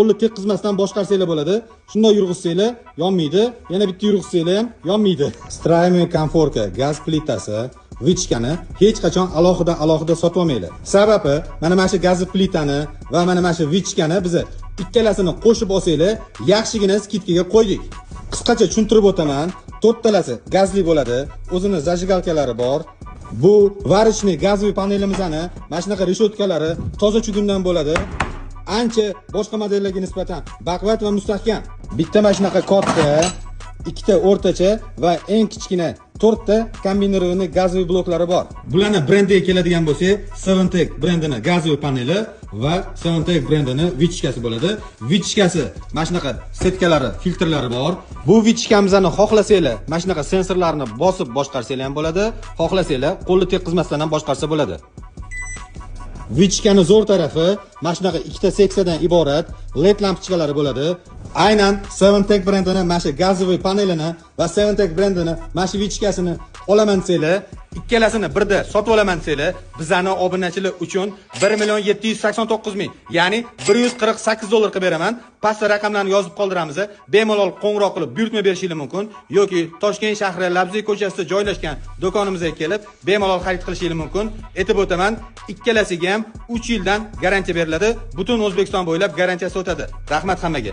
Qo'lni tekkizmasdan boshqarsanglar bo'ladi. Shunday yurg'izsanglar yonmaydi, yana bitta yurg'izsanglar ham yonmaydi. Встраиваемый konforka gaz plitasi, вытяжка ni hech qachon alohida alohida sotib olmanglar. Sababi mana shu gaz plitani va mana shu вытяжка ni biz ikkalasini qo'shib olsanglar, yaxshigina скидка ga qo'ydik. Qisqacha tushuntirib o'taman. To'rttalasi gazli bo'ladi, o'zini зажигалка lari bor. Bu варочный газовый panelimizni mana shunaqa reshotkalari toza чугун dan bo'ladi. Ancha boshqa modellarga nisbatan baquvvat va mustahkam. Bitta mana shunaqa katta, ikkita o'rtacha va eng kichkina to'rtta комбинированный газовый bloklari bor. Bularni brendiga keladigan bo'lsak, Seventech brendini газовый paneli va Seventech brendini вытяжка si bo'ladi. Вытяжка si mana shunaqa setkalari, filtrlari bor. Bu вытяжка mizni xohlasanglar, mana shunaqa sensorlarni bosib boshqarsanglar ham bo'ladi, xohlasanglar qo'lni tekkizmasdan ham boshqarsa bo'ladi. Вытяжка ni zo'r tarafi mana shunaqa ikkita seksiyadan iborat LED lampochkalari bo'ladi. Aynan Seventech brendini mana shu газовый panelini va Seventech brendini mana shu вытяжка sini olaman desanglar, ikkalasini birda sotib olaman desanglar, bizani obunachilar uchun 1 million 789 ming, ya'ni 148 dollar qilib beraman. Pastda raqamlarni yozib qoldiramiz. Bemalol qo'ng'iroq qilib buyurtma berishingiz mumkin yoki Toshkent shahri Labzak ko'chasida joylashgan do'konimizga kelib bemalol xarid qilishingiz mumkin. Aytib o'taman, ikkalasiga ham 3 yildan garantiya beriladi. Butun O'zbekiston bo'ylab garantiyasi o'tadi. Rahmat hammaga.